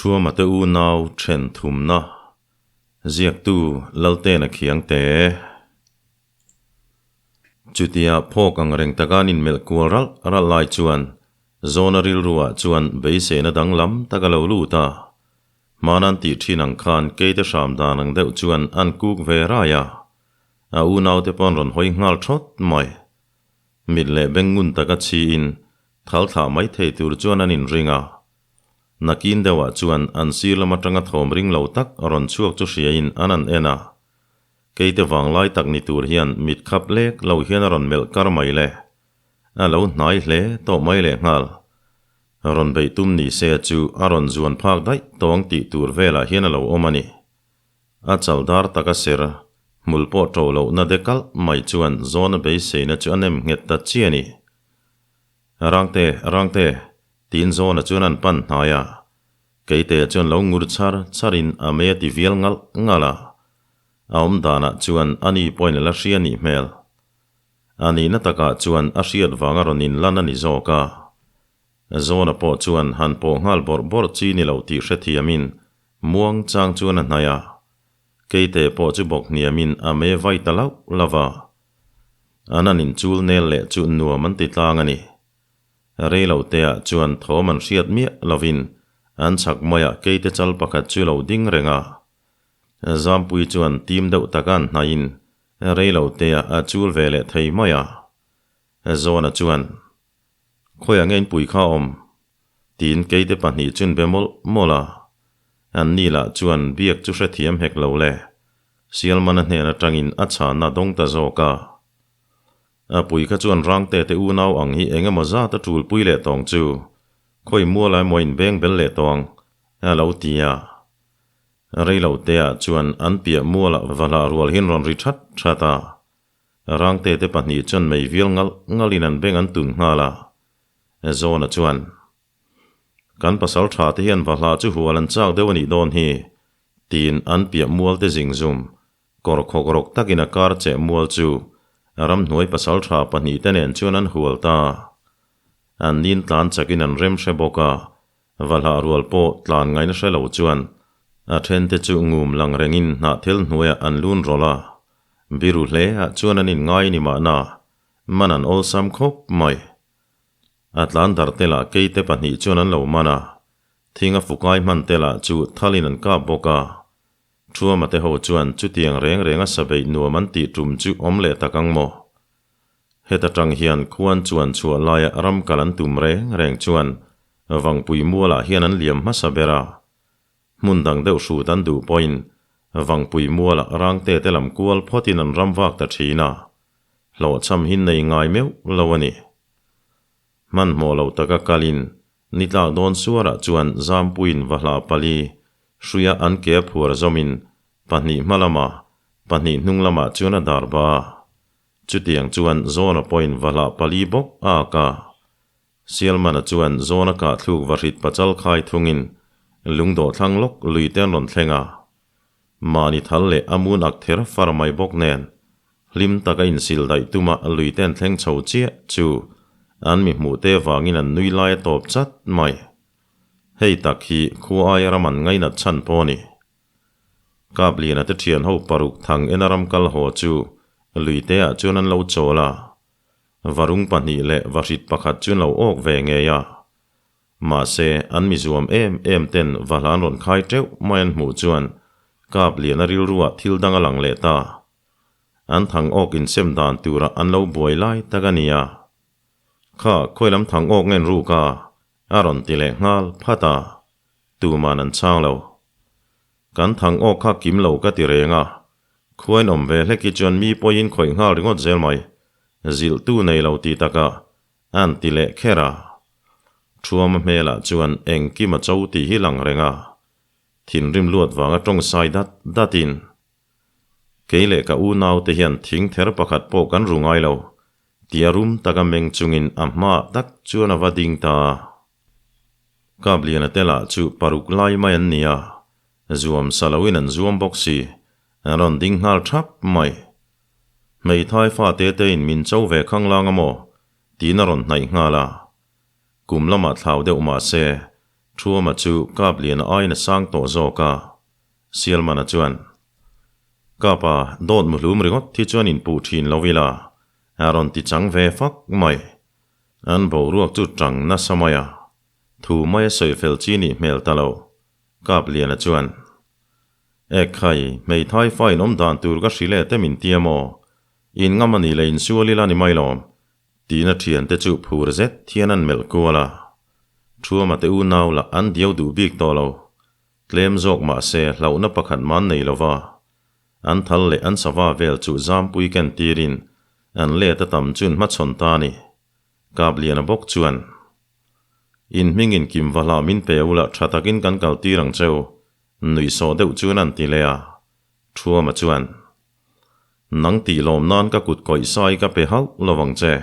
Thuama te unau then thumna ziaktu Laltena Khiangte. Chutia phawk ang reng taka an inmelh kual ralh ralh lai chuan Zawna rilruah chuan beiseina danglam tak a lo lut a. Hmanan tih thin ang khan keite hram dan ang deuh chuan an kuk ve rai a. A unaute pawh an rawn hawi nghal thawt mai. Mit leh beng ngun taka chhiin thal thlah mai thei tur chuan an inring a. Nakin deuhah chuan an sir lam atanga thawm ring lo tak rawn chhuak chu hriain an han en a. Keite vanglai tak ni tur hian mit khap lek lo hian a rawn melh kar mai le. A lo hnai hle tawh mai lehnghal. Rawn beih tum ni se chu a rawn zuan phak daih tawng tih tur velah hian a lo awm a ni. A chal dar tak a ser, hmul pawh ṭo lohna de kalh mai chuan zawna beiseina chu a nem nghet ta chi a ni. Rangte, Rangte, tiin zawna chuan an pan hnai a. Keite chuan lo ngur char charin a mei a ti vial ngalh ngalh a. A awm danah chuan ani pawhin a la hria nih hmel. A nihna takah chuan a hriat vanga rawn inlan a ni zawk a. Zawna pawh chuan han pawh nghal bawrh bawrh chi ni lo tih hrethiamin muang chang chuan a hnaih a. Keite pawh chu bawk hniamin a me vai ta lauh lauh a. An an inchul nel leh chu nuam an ti tlang a ni. Rei lo teah chuan thawm an hriat miah lovin an chhak maiah keite chal pakhat chu lo ding reng a. Zampui chuan tim deuh taka an hnaihin rei lo teah a chul ve leh thei mai a. Zawna chuan, Khawiah nge inpui kha awm? Tiin keite pahnih chuan be mawlh mawlh a. An ni lah chuan biak chu hrethiam hek lo le. Sialmana hnen atangin a chhanna dawng ta zawk a. A pui kha chuan Rangte te unau ang hi eng emaw zat a tulpui leh tawng chu khawi mual emaw inbeng bel leh tawng a lo ti a. Reilo teah chuan an piah mualah vahlah rual hian rawn ri that that a. Rangte te pahnih chuan mei vial ngalh ngalhin an beng an tun nghal a. Zawna chuan, Kan pasal tha te hian vahlah chu hual an chak deuh a nih dawn hi, tiin an piah mual te zing zum Kawr khawk rawk takin a kar cheh mual chu ramhnuai pasaltha pahnihte nen chuan an hual ta. An nin tlan chakin an rem hre bawk a, valhah rual pawh tlan ngaihna hre lo chuan a thente chu ngum lang rengin hnahthel hnuaiah an lun rawlh a, biru hle ah chuan an inngai ni mahna man an awlsam khawp mai. A tlan darh te lah keite pahnih chuan an lo man a, thing a fukai hman te lah chu thalin an kap bawk a. Thuama te ho chuan chutiang reng renga sabeih nuam an tih tum chu awm leh tak ang maw? Heta tang hian khuan chuan chhuah laia ram kal an tum reng reng chuan Vangpui mualah hian an liam hmasa ber a. Hmun dang deuh hrut an duh pawhin Vangpui mualah rangte te lam kual phawtin an ram vak ta thin a. Hlawhchham hi nei ngai meuh lo a ni. Hmanhmawh lo taka kalin Ni tlak dawn suarah chuan Zampuiin va hla pali hruia an ke a phuar zawmin pahnih hma lamah, pahnih hnung lamah chuan a dar ba a. Chutiang chuan Zawna pawhin va hla pali bawk a ak a. Sialmana chuan Zawna kah thluk va hrit pachal khai thungin lungdawh thlang lawk lui te an rawn thleng a. Mahni thal leh a mun ak ther far mai bawk nen, hlim taka insil daih tuma lui te an thleng chho chiah chu an mi hmuh te vangin an nui lai a tawp chat mai. Hei tak hi khua aia ram an ngainat chhan pawh a ni. Kapliana te thian ho paruk thang ena ram kal haw chu lui te ah chuan an lo chawl a, varung pahnih leh vahrit pakhat chu an lo awk ve ngei a. Mahse, an mi zuam em em ten vahlan rawn khai teuh mai an hmuh chuan kap lian a rilruah thil dang a lang leh ta. An thang awk insem dan turah an lo buai lai tak a nia. Kha, khawi lam thang awk ngen ruk a? a rawn ti leh nghal phat a. Tuman an chhang lo. Kan thang awk kha kim lo ka ti reng a. Khuain awm ve hlek hi chuan mi pawhin khawih nghal ringawt zel mai. Zilhtu nei lo ti takah An ti leh kher a. Thuama hmelah chuan engkim a cho tih hi lang reng a. Thinrim luat vanga tawng sai dat datin, Kei leh ka unaute hian thing ther pakhat pawh kan ru ngai lo, tia rum taka meng chungin a hmaah tak chuan a va ding ta a. Kapliana te lah chu paruk lai mai an ni a, zuam sa loin an zuam bawk si, an rawn ding nghal thap mai. Hmeithai fate te in min cho ve khanglang a maw? tiin a rawn hnaih nghal a. Kum lamah thlau deuh mah se, Thuama chu Kapliana aiin a sang tawh zawk a, Sialmana chuan, Kapa, dawt muhlum ringawt hi chuan inpuh thin lo ila, a rawn ti chang ve fak mai. An boruak chu tang nasa mai a, thu mai a sawi fel chi nih hmel ta lo. Kapliana chuan, Ekhai, hmeithai fa in awm dan tur ka hrilh e te min tia maw? In ngam a nih leh insual ila ni mai lawm. Tiin a thiante chu phur zet hian an melh kual a. Thuama te unau lah an diau duh bik tawh lo. Tlem zawk mah se hlauhna pakhat man nei lo va. An thal leh an sava vel chu zampui ken tirin an let a tam chun hmachhawn ta a ni. Kapliana bawk chuan, In hmingin kim va hlah min pe ula tha takin kan kal tir ang cheu, nuihsawh deuh chuan an ti leh a. Thuama chuan, Nang tih lawm nan ka kut kawih sai ka pe hauh lo vang che,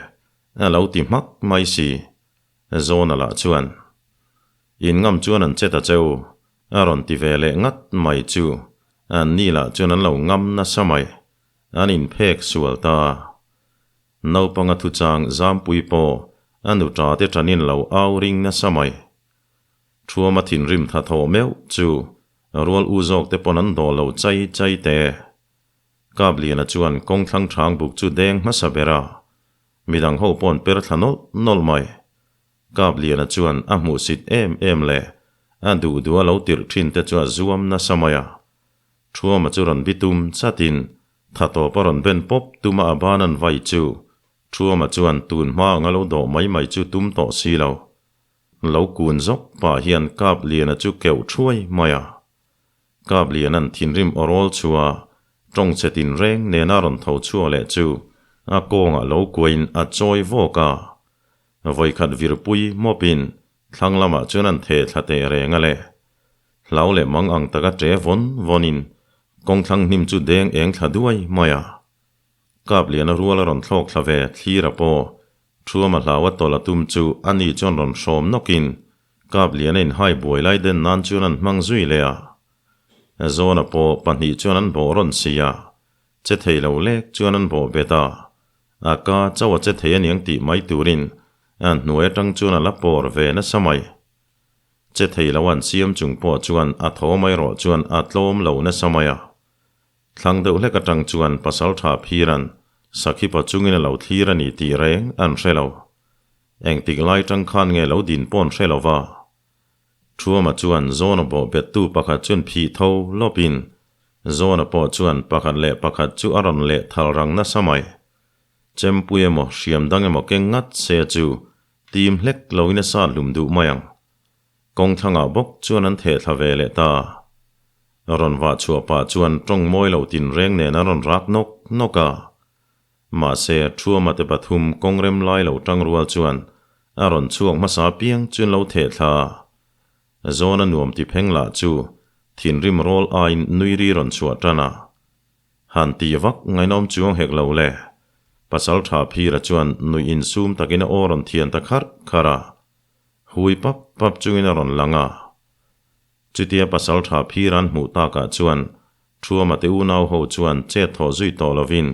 a lo ti hmak mai si. Zawna lah chuan, In ngam chuan an che ta che u, a rawn ti ve leh ngat mai chu, an ni lah chuan an lo ngam nasa mai, an inphek sual ta. Naupanga thuchang Zampui pawh a nuṭa te ṭanin lo au ring nasa mai. Thuama thinrim tha thaw meuh chu rual u zawk te pawn an daw lo chai chai te. Kapliana chuan kawng thlang thang buk chu deng hmasa ber a, midang ho pawn per thla nawlh nawlh mai. Kapliana chuan a hmuhsit em em leh a duh duh a lo tirh thin te chu a zuam nasa mai a. Thuama chu rawn bitum chatin tha tawp a rawn ben pawp tuma a ban an vai chu Thuama chuan tun hma anga lo dawh mai mai chu tum tawh si lo. Lo kun zawk pah hian Kapliana chu keuh thuai mai a. Kapliana'n thinrim awrawl chua tawng che tinreng nena rawn tho chhuak leh chu a kawngah lo kuain a chawi vawk a. Vawikhat virpui mawpin thlang lamah chuan an theh thla teh reng a le. Hlau leh mang ang taka ṭe vawn vawnin kawngthlang hnim chu deng eng thla duai mai a. Kapliana rual a rawn thlawk thla ve thlir a pawh Thuama hlau a tawlh a tum chu a ni chuan rawn hrawm nawkin Kapliana inhai buai lai den nan chuan an hmang zui leh a. Zawna pawh pahnih chuan an bawh rawn si a, che thei lo lek chuan an bawh bet a. A ka chauh a che thei aniang tih mai turin a hnuai atang chuan a la pawr ve nasa mai. Che thei lo an siam chung pawh chuan a tho mai rawh chuan a tlawm lo nasa mai a. Thlang deuh hlek atang chuan Pasaltha Phiran Sakhipa chungin a lo thlir a ni tih reng an hre lo. Engtik lai tang khan nge lo din pawn hre lo va. Thuama chuan Zawna bawh bettu pakhat chuan phih tho lawpin Zawna pawh chuan pakhat leh pakhat chu a rawn leh thal rang nasa mai. Chempui emaw hriam dang emaw keng ngat se chu tim hlek loin a sat hlum duh mai ang. Kawng thlangah bawk chuan an theh thla ve leh ta. Rawn vah chhuah pah chuan tawng mawi lo tinreng nen a rawn rak nawk nawk a. Mahse, Thuama te pathum kawng rem lai lo tang rual chuan a rawn chhuak hmasa piang chuan lo theh thla a. Zawna nuam ti pheng lah chu thinrim rawl aiin nui ri rawn chhuah tan a. Han ti vak ngaihnawm chuang hek lo le. Pasal tha Phira chuan nuih insum takin a aw rawn thian ta kharh kharh a. Hui pap pap chungin a rawn lang a. Chutia pasal tha phir an hmuh takah chuan Thuama te unau ho chuan chet thawh zui tawh lovin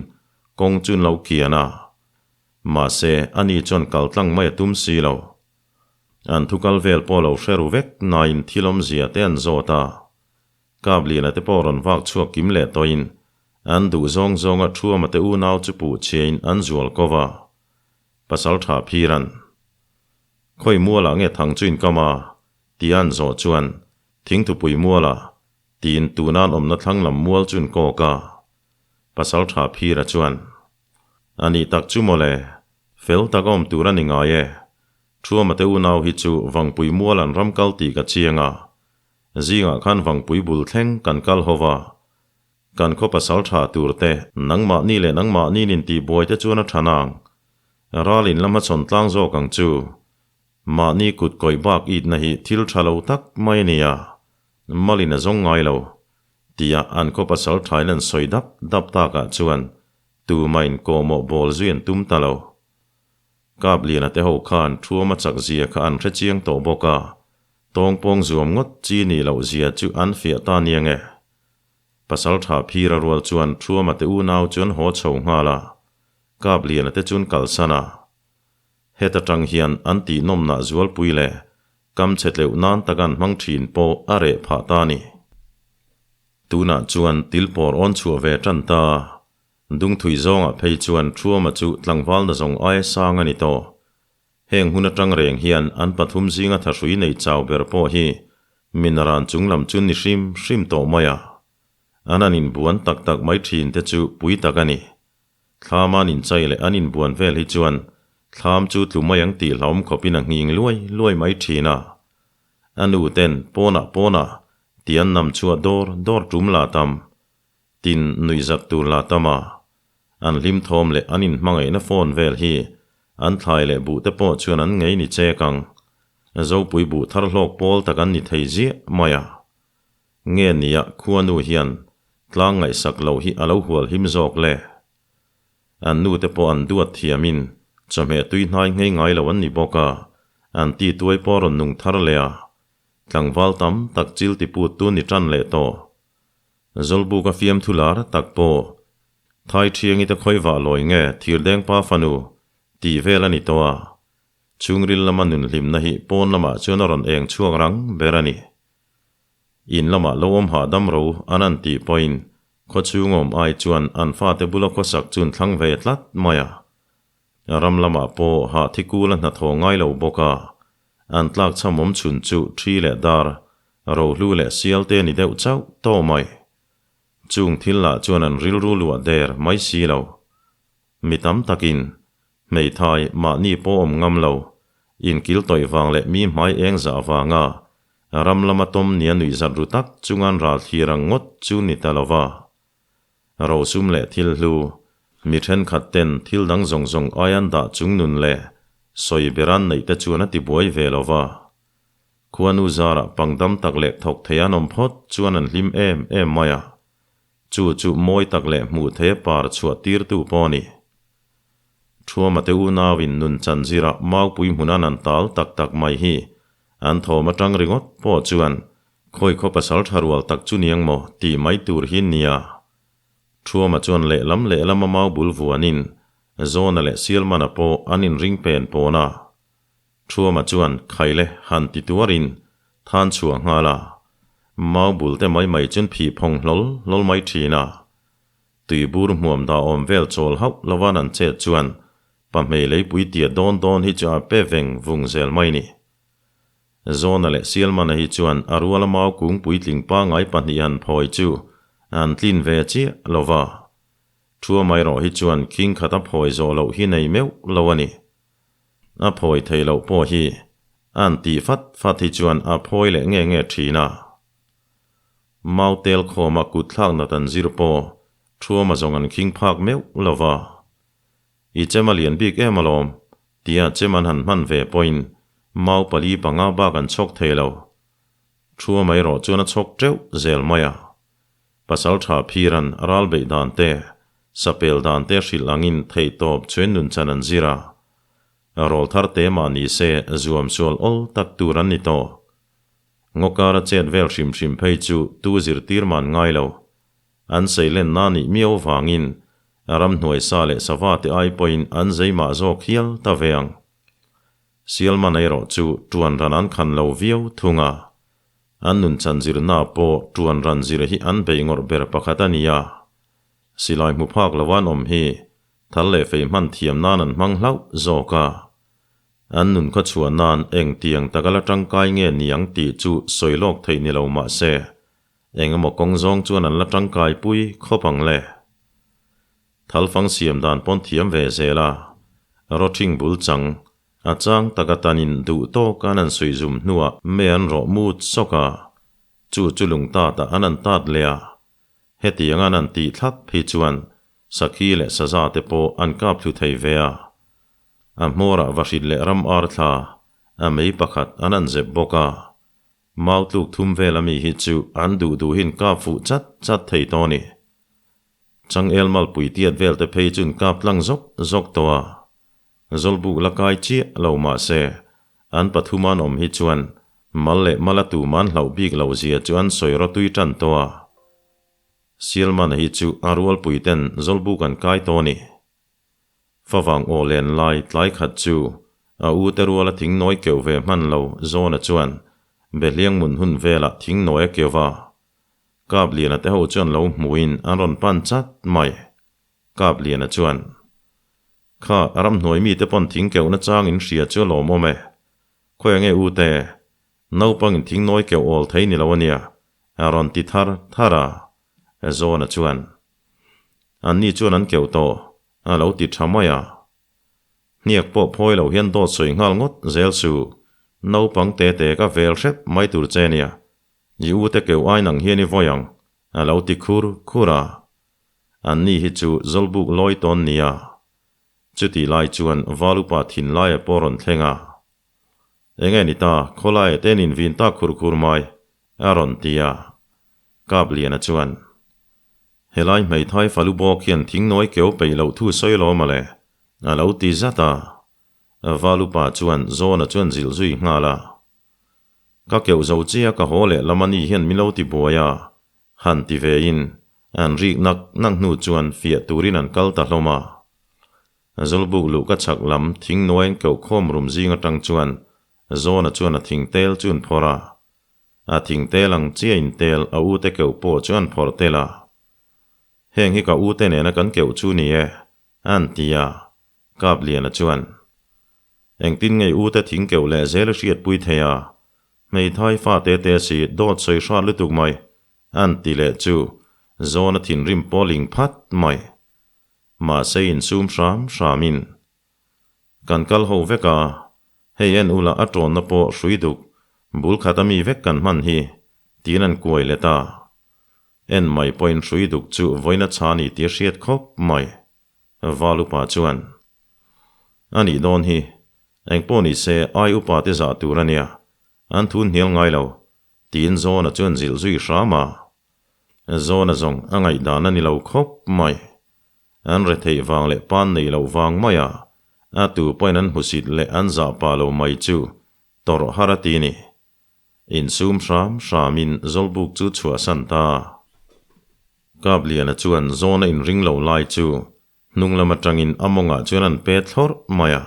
kawng chu an lo kian a. Mahse, ani chuan kal tlang mai a tum si lo. An thu kal vel pawh lo hre ru vek nain thil awmzia te an zawt a. Kapliana te pawh rawn vak chhuak kim leh tawhin an duh zawng zawnga Thuama te unau chu puh chhiain an zual ko va. Pasal tha phir an. Khawi mualah nge thang chu inkam a? Tia an zawh chuan, Thingthupui mualah, tiin tuna an awmna thlang lam mual chu an kawk a. Pasal tha Phira chuan, A nih tak chu mawle, fel tak a awm tur a ni ngai e. Thuama te unau hi chu Vangpui mual an ram kal tih ka chiang a. Zingah khan Vangpui bul thleng kan kal ho va. Kan khaw pasal tha tur te, nangmahni leh nangmahni nin tihbuai te chuan a tha nang. Ral in la hmachhawn tlang zawk ang chu. Mahni kut kawih bak itna hi thil tha lo tak mai a ni a, malin a zawng ngai lo, tia an khaw pasal thain an sawi dap dap takah chuan tumain kawhmawh bawl zui an tum ta lo. Kapliana te ho khan thuama chak zia kha an hre chiang tawh bawk a, tawngpawng zuam ngawt chi nih loh zia chu an fiah ta nia nge. Pasal tha phira rual chuan thuama te unau chu an haw chho nghal a, Kapliana te chuan kalsan a. Heta tang hian an tih nawmnah zualpui leh Kam chhe tleuh nan tak an hmang thin pawh a reh phah ta a ni. Tunah chuan til pawr awn chhuah ve tan ta. Dungthui zawngah phei chuan Thuama chu tlangval na zawng aia sang a ni tawh. Heng hun atang reng hian an pathum zinga thahrui nei chau ber pawh hi minaran chunglam chu ni hrim hrim tawh mai a. An an inbuan tak tak mai thin te chu pui tak a ni. Thlam an inchai leh an inbuan vel hi chuan thlam chu tlu mai ang tih hlauhawm khawpin a nghing luai luai mai thin a. A nu ten pawnah pawnah ti an nam chhuah dawr dawr tum lah tam. Tin nuihzat tur lah tam a. An hlim thawm leh an inhmangaihna phone vel hi an thlai leh buh te pawh chuan an ngei ni chek ang. Zopui buh thar hlawk pawl tak an ni thei ziah mai a. Nge nia khuanu hian tlang ngaihsak loh hi a lo hual him zawk le? An nu te pawh an duat thiamin chawhmeh tui hnai nghei ngai lo an ni bawk a, an ti tuai pawh rawn nung thar leh a, tlangval tam tak chil ti put tu ni tan leh tawh. Zawlbuk a fiamthu lar tak pawh Thai thiangi te khawi vah lawi nge thirdeng pa fanu tih vel a ni tawh a, chhungril lama nun hlimna hi pawn lamah chuan a rawn eng chhuak rang ber a ni. In lamah lo awm hahdam ro an an tih pawhin khawchhung awm ai chuan an fate bula khawsak chu an thlang ve tlat mai a. Ram lamah pawh hah thi kul a hnathawh ngai lo bawk a, an tlak chham awm chhun chu thi leh dar, rohlu leh sial te a ni deuh chauh tawh mai. Chung thil lah chuan an rilru luah der mai si lo. Mi tam takin hmeithai mahni pawh awm ngam lo, inkil tawih vang leh mi hmai eng zah vanga ram lama tawm nia nuihzat ru tak chungan ral thlir ang ngawt chu ni ta lo va. Rosum leh thil hlu, mi thenkhat ten thil dang zawng zawng ai an dah chung nun leh sawi beran neih te chuan a ti buai ve lo va. Khuanu zarah pangdam tak leh thawk thei an awm phawt chuan an hlim em em mai a. Chu chu mawi tak leh hmuh theia par chhuah tirtu pawh a ni. Thuama te unauin nun chan zirah maupui hmunan an tal tak tak mai hi an thawm atang ringawt pawh chuan khawi khaw pasal tha rual tak chu niang maw tih mai tur hi nia. Thuama chuan lehlam lehlama mau bul vuanin Zawna leh Sialmana pawh an inring pen pawn a. Thuama chuan Khaile han ti tuarin than chhuah nghal a, mau bul te mai mai chuan phih phawng hlawl hlawl mai thin a. Tui bur hmuam dah awm vel chawl hauh lovan an chet chuan pahmei leipui tia dawn dawn hi chu a pe veng vung zel mai ni. Zawna leh Sialmana hi chuan a ruala mau kung puitling pangai pahnih han phawi chu an tlin ve chiah lo va. Thuama erawh hi chuan khing khat a phawi zawh loh hi nei meuh lo a ni. A phawi thei loh pawh hi an tih fat fat hi chuan a phawi leh nge nge thin a. Mau tel khawma kut thlak nat an zir pawh thuama zawng an khing phak meuh lo va. I chem a lian bik em alawm tia chem an han hman ve pawhin mau pali panga bak an chhawk thei lo. Thuama erawh chuan a chhawk teuh zel mai a. Pasal tha phiran ral beih dan te, sapel dan te hrilh angin theihtawp chuen nun chan an zir a. Rawl thar te mah ni se zuam sual awl tak tur an ni tawh. Ngaw kara chet vel hrim hrim phei chu tu zirtir man ngai lo. An seilen na nih miau vangin ramhnuai sa leh sava te ai pawhin an zei mah zawk hial ta ve ang. Sialman erawh chu tuan ran an khan lo viau thung a. An nun chan zirna pawh tuan ran zir hi an beih ngawrh ber pakhat a ni a. Silai hmu phak lo an awm hi thal leh fei hman thiam nan an hmang hlauh zawk a. An nun khaw chhuah nan eng tiang taka la tangkai nge ni ang tih chu sawi lawk theih ni lo mah se, eng emaw kawng zawng chuan an la tangkai pui khawp ang le. Thal fang siam dan pawn thiam ve zel a, rawthing bul chang A chang taka tanin duh tawk an an suih zum hnuah me an rawh mut sawk a, chu chu lung tatah an an tat leh a. Hetiang an an tih thlap hi chuan sakhi leh saza te pawh an kap thlu thei ve a. A hmawrah vahrit leh ram ar thla a mei pakhat an an zep bawk a. Mau tluk thum vel ami hi chu an duh duhin kap fuh chat chat thei tawh a ni. Changel malpui tiat vel te phei chun kap tlang zawk zawk tawh a. Zawlbuk la kai chiah lo mah se, an pathum an awm hi chuan mal leh mala tum an hlauh bik loh zia chu an sawi rawtui tan tawh a. Sialmana hi chu a rualpui ten Zawlbuk an kai tawh a ni. Favang aw len lai tlai khat chu A u te ruala thing nawi keuh ve hman lo Zawna chuan Behliang mun hun velah thing nawi a keuh va. Kapliana te ho chuan lo hmuhin an rawn pan chat mai. Kapliana chuan, Kha, ramhnuai mite pawn thing keuhna chang in hria chu a lawmawm e. Khawi nge u te, naupangin thing nawi keuh awl thei ni lo a nia, a rawn ti thar thar a. Zawna chuan, Anni chuan an keuh tawh, a lo ti tha mai a. Hniak pawh phawi lo hian dawt sawi nghal ngawt zel suh, naupang te te ka vel hrep mai tur che nia, i u te keuh ai nang hian i vawi ang, a lo ti khur khur a. Anni hi chu Zawlbuk lawi tawn nia. Chutih lai chuan Valupa thinlaia pawh rawn thleng a. Enge ni ta, khawlaia te nin vin tak khur khur mai, a rawn ti a. Kapliana chuan, Helai hmeithai falu bawk hian thingnawi keu peih loh thu sawi lawm a le, a lo ti zat a. Valupa chuan Zawna chuan zilh zui nghal a. Ka keuh zo chiah ka haw leh lam a ni hian min lo ti buai a, han ti ve in an rik nak nak hnu chuan fiah turin an kal ta hlawm a. Zawlbuk luh ka chhak lam thing nuaiin keuh khawm rum zing atang chuan Zawna chuan a thing tel chu an phawrh a. A thing tel ang chiah in tel a u te keuh pawh chu an phawrh tel a. Heng hi ka u te nena kan keuh chu ni e, an ti a. Kapliana chuan, Engtin nge u te thing keuh leh zel i hriatpui thei a? Hmeithai fa te te si dawt sawi hrat lutuk mai, an ti leh chu Zawna thinrim pawh ling phat mai. Mahse insum hram hramin kan kal ho vek a, hei en ula a tawnna pawh hrui duk bul khat ami vek kan hman hi, tiin an kuai let a. En mai pawhin hrui duk chu vawiina chha ni tih a hriat khawp mai. Val upa chuan, A nih dawn hi, engpawh ni se ai upa te zah tur a nia, an thun hnial ngai lo, tiin Zawna chuan zilh zui hram a. Zawna zawng a ngaihdan a ni lo khawp mai. An retheih vang leh pan neih loh vang mai a, a tu pawhin an hmusit leh an zah pah lo mai chu tawrh har a ti ni. Insum hram hramin Zawlbuk chu chhuahsan ta. Kapliana chuan Zawna inring lo lai chu hnung lam atangin a mawngah chuan an pet thlawrh mai a.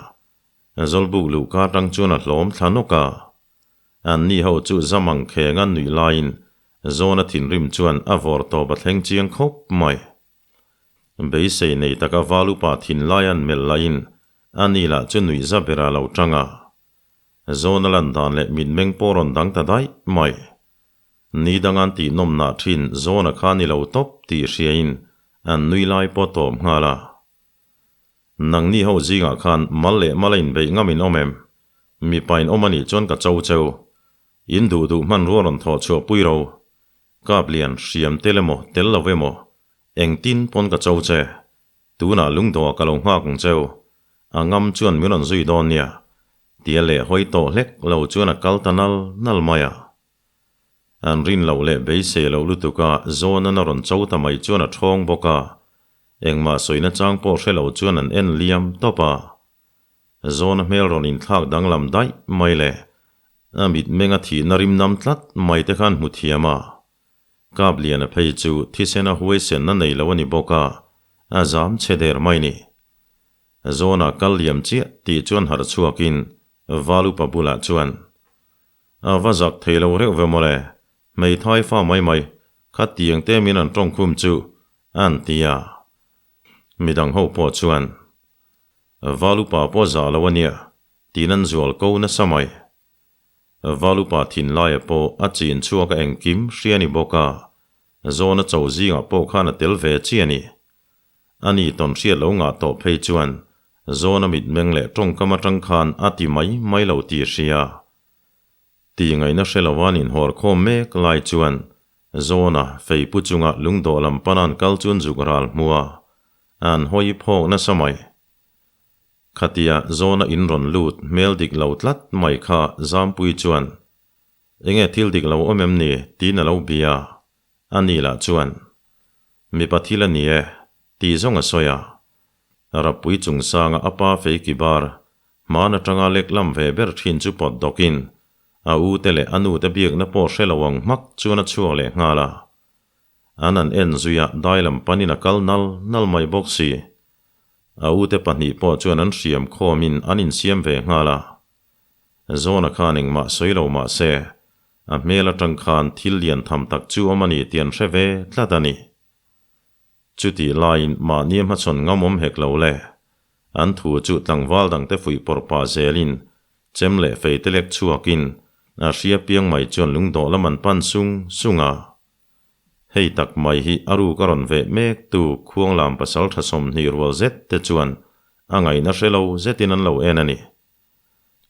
Zawlbuk luhka atang chuan a hlawm thla nawk a. Anni ho chu zamang kheng an nuih laiin Zawna thinrim chuan a vawr tawp a thleng chiang khawp mai. Beisei nei taka val upa thinlai an melh lahin ani lah chu nuih za ber a lo tang a. Zawna lan dan leh mitmeng pawh rawn dang ta daih mai. Ni dang an tih nawmnah thin Zawna kha ni lo tawp tih hriain an nui lai pawh tawp nghal a. Nangni ho zingah khan mal leh mal a inbeih ngam in awm em? Mipa in awm a nih chuan ka cho cheu. In duh duh hmanrua rawn thawh chhuah pui ro. Kap lian hriam tel emaw tel lo emaw engtin pawn ka cho che. Tunah lungdawhah ka lo nghak ang cheu. A ngam chuan min rawn zui dawn nia. Tia leh hawi tawh hlek lo chuan a kal ta nal nal mai a. An rin loh leh beisei loh lutuka Zawnan a rawn cho ta mai chuan a thawng bawk a. Engmah sawina chang pawh hre lo chuan an en liam tawp a. Zawna hmel rawn inthlak danglam daih mai le. A mitmeng a thihna rim nam tlat mai te khan hmu thiam a. Kapliana phei chu thisena huaisenna nei lo a ni bawk a, a zam chhe der mai ni. Zawna kal liam chiah tih chuan harh chhuakin Valupa bulah chuan, A va zak thei lo reuh ve mawle, hmeithai fa mai mai, kha tiang te min an tawngkhum chu An ti a. Midang ho pawh chuan, Valupa pawh zah lo a nia, tiin an zual ko nasa mai. Valupa thinlaia pawh a chin chhuak a engkim hria ni bawk a, Zawna cho zingah pawh khan a tel ve chi a ni. Ani tawn hriat lo ngah tawh phei chuan Zawna mitmeng leh tawngkam atang khan a ti mai mai lo tih hria. Ti ngaihna hre lo an inhawr khawm mek lai chuan Zawna feipu chunga lungdawh lam pan an kal chuan zuk ral hmu a, an hawi phawk nasa mai. Khatia Zawna in rawn lut hmel dik lo tlat mai kha Zampui chuan, Enge thil dik lo awm em ni? tiin a lo bia a, ani lah chuan, Mipa thil a ni e, tih zawng a sawi a. Rappui chungsanga a pa fei ki bar, hman atanga lek lam ve ber thin chu pawt dawkin, A u te leh a nu te biakna pawh hre lo ang hmak chuan a chhuak leh nghal a. An an en zui a, dai lam panin a kal nal nal mai bawk si. A ute pahnih pawh chuan an hriam khawmin an insiam ve nghal a. Zawna khan engmah sawi lo mah se, a hmel atang khan thil lian tham tak chu awm a ni tih an hre ve tlat a ni. Chutih laiin mahni a hmachhawn ngam awm hek lo le. An thu chu tlangval dangte fuih pawrh pah zelin chem leh fei te lek chhuakin a hria piang mai chuan lungdawh lam an pan sung sung a. Hei tak mai hi a ruk a rawn veh mek tu Khuanglam pasal tha 20 rual zet te chuan a ngaihna hre lo zetin an lo en a ni.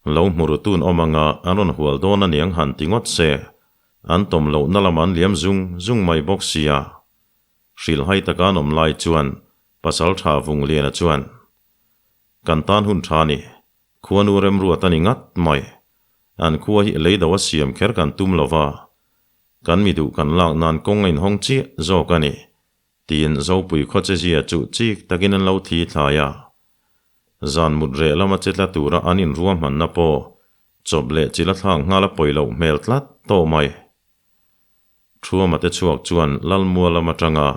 Lo hmu ru tun awm anga an rawn hual dawn a niang han ti ngawt se, an tawm lohna lamah an liam zung zung mai bawk sia. Hrilhhai taka an awm lai chuan pasal tha Vungliana chuan, Kan tan hun tha ni, khuanu remruat a ni ngat mai. An khua hi lei do a siam kher kan tum lo va, kan mi duh kan lak nan kawng a inhawng chiah zawk a ni, tiin Zopui khawchezia chu chik takin an lo thli thlai a. Zan mut reh lama che tla tura an inruahmanna pawh chawp leh chila thlak nghal a pawi loh hmel tlat tawh mai. Thuama te chhuak chuan Lalmua lam atanga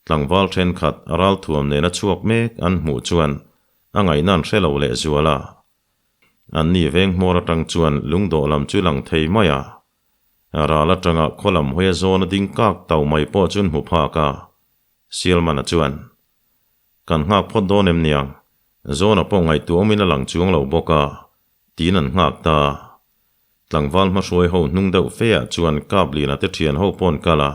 tlangval thenkhat ralthuam nena chhuak mek an hmuh chuan a ngaihna an hre lo leh zual a. Anni veng hmawr atang chuan lungdawh lam chu lang thei mai a. Ral atanga khaw lam hawia zawn a ding kak tau mai pawh chu an hmu phak a. Sialmana chuan, Kan nghak phawt dawn em niang? Zawna pawh ngaihtuah awmin a lang chuang lo bawk a, tiin an nghak ta. Tlangval hmahruai ho hnung deuh fe ah chuan Kaplina te thian ho paw'n kal a.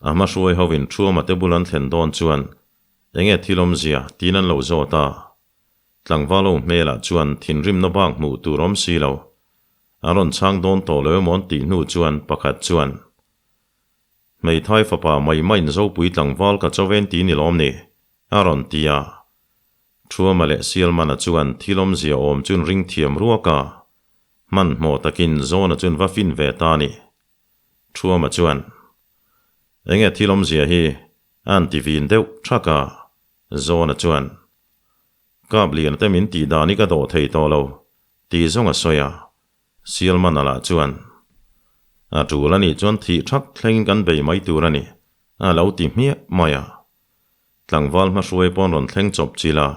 A hmahruai ho in Thuama te bul an thlen dawn chuan enge thil awmzia tiin an lo zawt a. Tlangval ho hmelah chuan thinrimna bak hmuh tur awm si lo. A rawn chhang dawn tawh lo emaw an tih hnu chuan pakhat chuan, Hmeithai fapa mai maiin Zopui tlangval ka cho ven ti ni lawm ni? a rawn ti a. Thuama leh Sialmana chuan thil awmzia awm chun ring thiam ruak a, hmanhmawh takin Zawna chun va fin ve ta a ni. Thuama chuan, Enge thil awmzia hi? a an ti vin deuh thak a. Zawna chuan, Kap lian te min tih dan hi ka dawh thei tawh lo, tih zawng a sawi a. Sialmana lah chuan, A tul a nih chuan thih thak thlengin kan bei mai tur a ni, a lo ti hmiah mai a. Tlangval hmahruai pawn rawn thleng chawp chil a.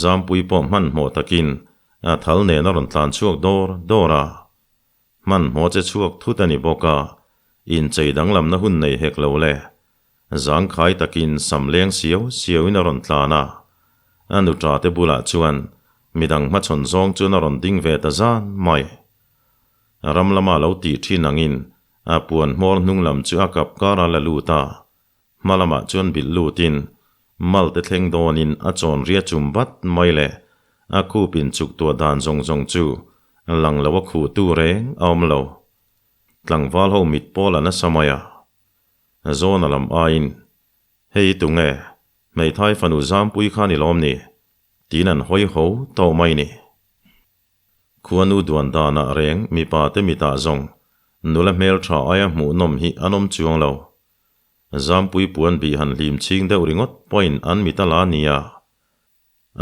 Zampui pawh hmanhmawh takin a thal nen a rawn tlan chhuak dawr dawr a. Hmanhmawh che chhuak thut a ni bawk a, inchei danglamna hun nei hek lo le. Zangkhai takin sam leng siau siauin a rawn tlan a. A nuṭa te bulah chuan midang hmachhawn zawng chuan a rawn ding ve ta zan mai. Ram lama lo tih ṭhin angin a puan hmawr hnung lam chu a kap kar a la lut a. Hma lamah chuan bilh lutin mal te thleng dawnin a chawn ria chum bat mai le, a khup in chuk tuah dan zawng zawng chu lang lo a khuh tu reng a awm lo. Tlangval ho mit pawl a nasa mai a. Zawna lam aiin, Hei i tunge, hmeithai fanu zampui kha ni lawm ni? tiin an hawi ho tawh mai ni. Khuanu duan danah reng mipa te mitah zawng nula hmeltha aia hmuhnawm hi an awm chuang lo. Zampui puan bih han hlim chhing deuh ringawt pawhin an mit a la nia.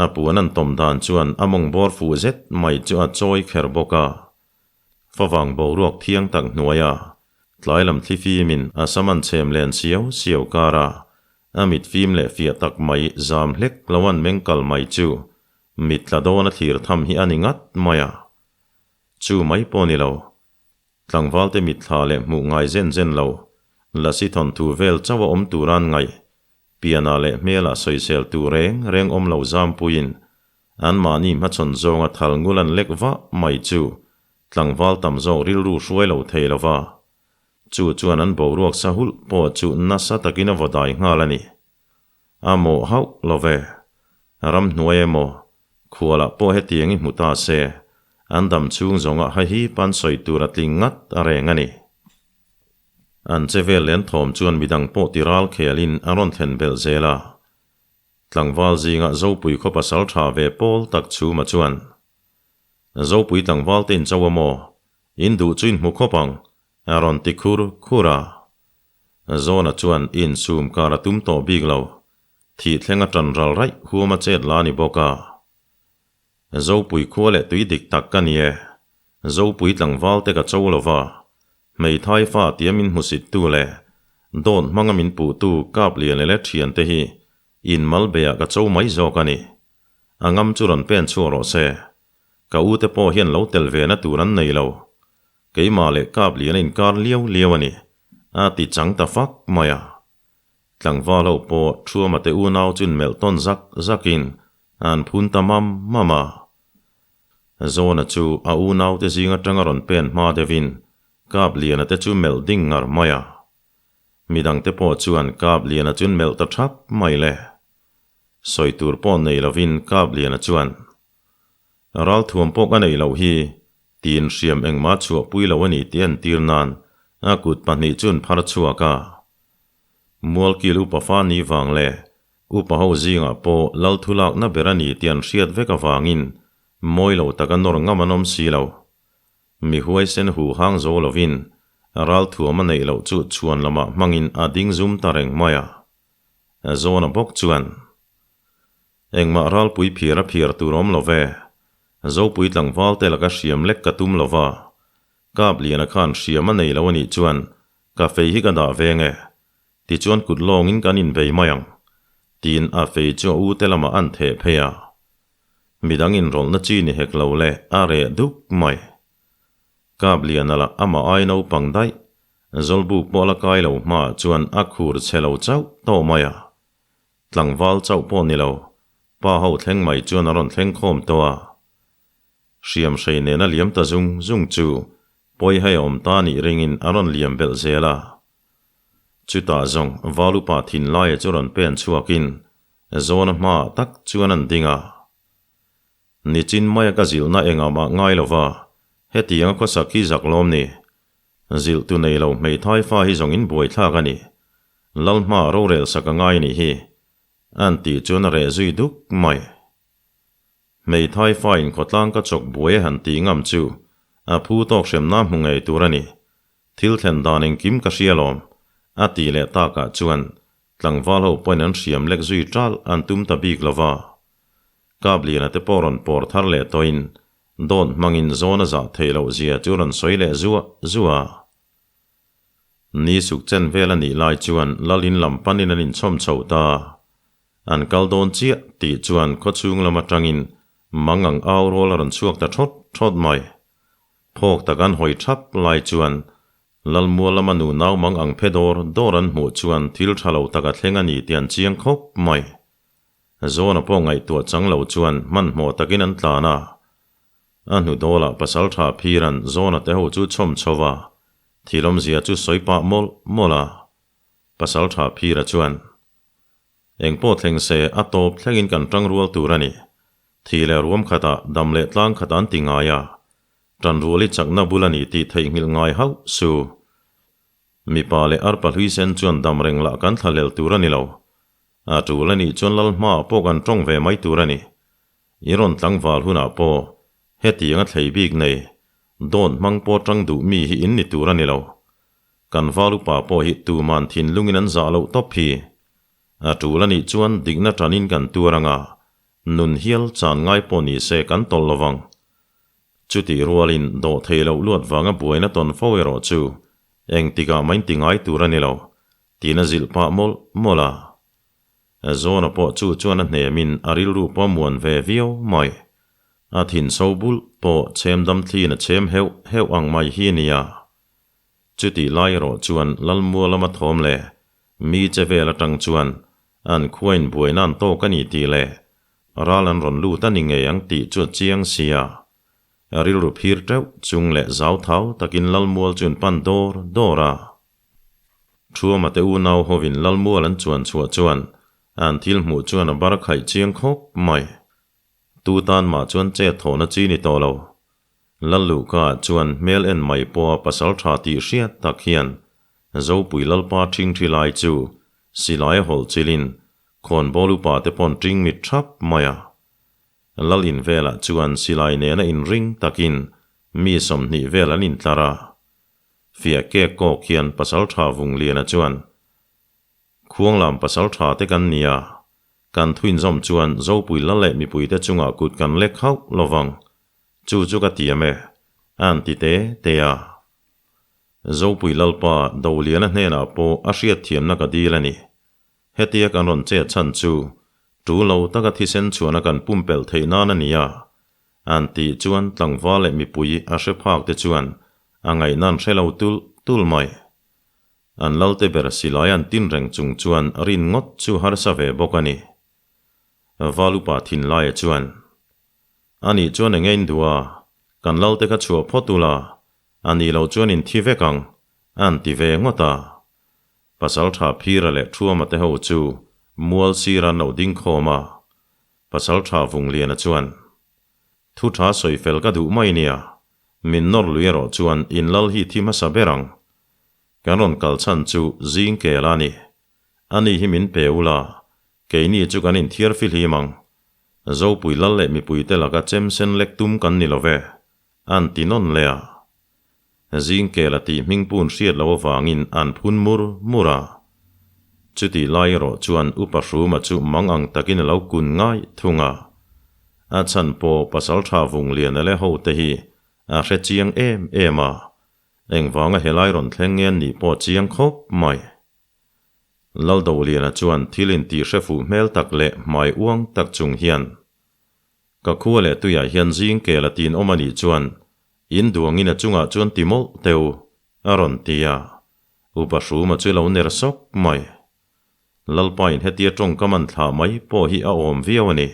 A puan an tawm dan chuan a mawng bawr fuh zet mai chu a chawi kher bawk a. Favang boruak thiang tak hnuaia tlai lam thli fimin a sam an chhem len siau siau kar a, a mit fim leh fiah tak mai zam hlek lo an meng kal mai chu mit tla dawn a thlir tham hi a ni ngat mai a. Chu mai pawh ni lo, Tlangvalte mitthla leh hmuh ngai zen zen lo, lasi thawnthu vel chauh a awm tur an ngaih, pianah leh hmelah sawisel tur reng reng awm lo zampuiin anmahni hmachhawn zawnga thal ngul an lek vah mai chu tlangval tam zawk rilru hruai lo thei lo va, chu chuan an boruak sa hulh pawh chu nasa takin a vaw dai nghal a ni. A mawh hauh lo ve. Ramhnuai emaw, Khualah pawh hetiang i hmu ta se, an dam chhung zawngah ha hi pan sawi tur a tling ngat a reng a ni. An che vel len thawm chuan midang pawh ti ral khelin a rawn thlen belh zel a. Tlangval zingah Zopui khaw pasal tha ve pawl tak chhuma chuan, Zopui tlangval te in cho a maw? In duh chu in hmu khawp ang, a rawn ti khur khur a. Zawna chuan insum kar a tum tawh bik lo. Thih thleng a ṭan ral raih huam a chet la a ni bawk a. Zopui khua leh tui dik tak ka ni e. Zopui tlangval te ka cho lo va, hmeithai fa tia min hmusit tu leh dawt hmanga min puh tu kap lian leh thian te hi In mal beiah ka cho mai zawk a ni. A ngam chu rawn pen chhuak rawh se. Ka u te pawh hian lo tel ve na tur an nei lo. Keimah leh kap lian a inkar liau liau a ni, a ti chang ta fak mai a. Tlangval ho pawh Thuama te unau chun melh tawn zak zakin an phun ta mam mam a. Zawna chu a unaute zing atanga rawn pen hma deuhin kap liana te chu melh ding ngar mai a. Midangte pawh chuan kap liana chun melh ta thap mai le. Sawi tur pawh nei lovin kap liana chuan, Ralthuam pawh ka neih loh hi, tiin hriam engmah chhuahpui lo a ni tih entir nan a kut pahnih chun phar chhuak a. Mualkil upa fa ni vang leh upa ho zingah pawh lal thulakna ber a ni tih an hriat vek avangin mawi lo taka nawr ngam an awm si lo. Mi huaisen hu hang zo lovin ralthuam a neih loh chu chhuan lamah hmangin a ding zum ta reng mai a. Zawna bawk chuan, Engmah ralpui phiar a phiar tur awm lo ve. Zopui tlangval te laka hriam lek ka tum lo va. Kap liana khan hriam a nei lo a nih chuan ka fei hi ka dah veng e. Tichuan kut lawngin kan inbei mai ang. Tiin a fei chu a u te lamah an theh phei a. Midang inrawlhna chi ni hek lo le a reh duk mai. Kap liana lah amah ai naupang daih. Zawlbuk pawh la kai lo hmaah chuan a khur chhe lo chauh tawh mai a. Tlangval chauh pawh ni lo, pa ho thleng mai chuan a rawn thleng khawm tawh a. Hriam hrei nena liam ta zung zung chu pawi hai a awm ta nih ringin a rawn liam belh zel a. Chutah zawng val upa thinlaia chu rawn pen chhuakin Zawna hmaah tak chuan an ding a. Nichin maia ka zilhna engah mah ngai lova, hetianga khawsak hi zak lawm ni. Zilh tu nei lo hmeithai fa hi zawng in buaithlak a ni. Lalhma rorel sak a ngai nih hi. An tih chuan a reh zui duk mai. Hmeithai fa in khawtlang ka chawk buai a han tih ngam chu a phu tawk hremna hmu ngei tur a ni. Thil thlen dan engkim ka hria lawm, a tih leh takah chuan tlangval ho pawhin an hriam lek zui ṭalh an tum ta bik lo va. Kapliana te pawh rawn pawr thar leh tawhin dawt hmangin zawn a zah theih loh zia chu rawn sawi leh zuah zuah a. Ni suk chen vel a nih lai chuan lal in lam panin an inchhawm chho ta. An kal dawn chiah tih chuan khawchhung lam atangin mang ang au rawl a rawn chhuak ta thawt thawt mai. Phawk tak an hawi thap lai chuan Lalmual lama nu nau mang ang phe dawr dawr an hmuh chuan thil tha lo tak a thleng a ni tih an chiang khawp mai. Zawna pawh ngaihtuah chang lo chuan hmanhmawh takin an tlan a. A hnu dawlah pasal tha phiran Zawna te ho chu chhawm chho va, thil awmzia chu sawi pah mawlh mawlh a. Pasal tha phira chuan, Engpawh thleng se a tawp thlengin kan tang rual tur a ni. Thi leh ruam khatah dam leh tlang khat an ti ngai a, tan rual i chakna bul a ni tih theihnghilh ngai hauh su. Mipa leh arpa hlui sen chuan dam reng lah kan thlahlel tur a ni lo. A tul a nih chuan lal hmaah pawh kan tawng ve mai tur a ni. I rawn tlangval hunah pawh hetiang a thlei bik nei, dawt hmang pawh tang duh mi hi in ni tur a ni lo. Kan val upa pawh hi tuman thinlungin an zah loh tawp hi. A tul a nih chuan dikna tanin kan tuar anga, nun hial chan ngai pawh ni se kan tawlh lo vang. Chutih rualin dawh thei loh luat vanga buaina tawn fo erawh chu engtikah mah in ti ngai tur a ni lo, tiin a zilh pah mawlh mawlh a. Zawna pawh chu chuan a hnemin a rilru pawh a muan ve viau mai. A thin so bulh pawh chhem dam thliin a chhem heuh heuh ang mai hi a nia. Chutih lai erawh chuan Lalmua lama thawm leh mi che vel atang chuan an khuain buaina an tawk a ni tih leh ral an rawn lut a ni ngei ang tih chu a chiang si a. Rilru phir teuh chung leh zau thau takin Lalmual chu an pan dawr dawr a. Thuama te unau hovin Lalmual an chuan chhuah chuan an thil hmuh chuan a bar khaih chiang khawp mai. Tu tan mah chuan chet thawhna chi ni tawh lo. Lalluhka chuan hmel en mai pawha pasal tha tih hriat tak hian Zopui Lalpa ṭhingṭhi lai chu silai a hawlh chilin khawnbawl upa te pawn ṭing mit ṭhap mai a. Lal in velah chuan silai nena inring takin mi 20 vel an intlar a. Fiah kek kawk hian pasal tha Vungliana chuan, Khuanglam pasal tha te kan ni a, kan thuinzawm chuan Zopui lal leh mipuite chungah kut kan lek hauh lovang, chu chu ka tiam e, an ti te te a. Zopui Lalpa Doliana hnenah pawh a hriatthiamna ka dil a ni. Hetia kan rawn chet chhan chu ṭul lo taka thisen chhuahna kan pumpelh theih nan a ni a, an tih chuan tlangval leh mipui a hre phak te chuan a ngaihna an hre lo tulh tulh mai. An lalte ber silai an tin reng chung chuan rin ngawt chu harsa ve bawk a ni. Valupa thinlaia chuan, Ani chuan eng ein duh a, kan lalte kha chhuah phawt ula, a nih loh chuan in thi vek ang, an ti ve ngawt a. Pasaltha Phira leh Thuama te ho chu mual sir an lo ding khawm a, Pasaltha Vungliana chuan, Thu tha sawi fel ka duh mai nia, min nawr lui erawh chuan in lal hi thi hmasa ber ang. Kan rawn kal chhan chu zing kel a ni. Ani hi min pe ula, keini chu kan inthiar fihlim ang. Zopui lal leh mipuite laka chem sen lek tum kan ni lo ve, an ti nawn leh a. Zingkela tih hming pun hriat loh avangin an phun mur mur a. Chutih lai erawh chuan Upa Hruma chu mang ang takin a lo kun ngai thung a. A chhan pawh Pasaltha Vungliana leh hote hi a hre chiang em em a, engvanga helai rawn thleng nge an nih pawh chiang khawp mai. Laldoliana chuan thil intih hre fuh hmel tak leh hmai uang tak chung hian, Ka khua leh tuiah hian zing kel a tin awm a nih chuan in duangin a chungah chuan ti mawlh teu, a rawn ti a. Upa Hruma chu lo ner sawk mai. Lalpain hetia tawngkam an thlah mai pawh hi a awm viau a ni.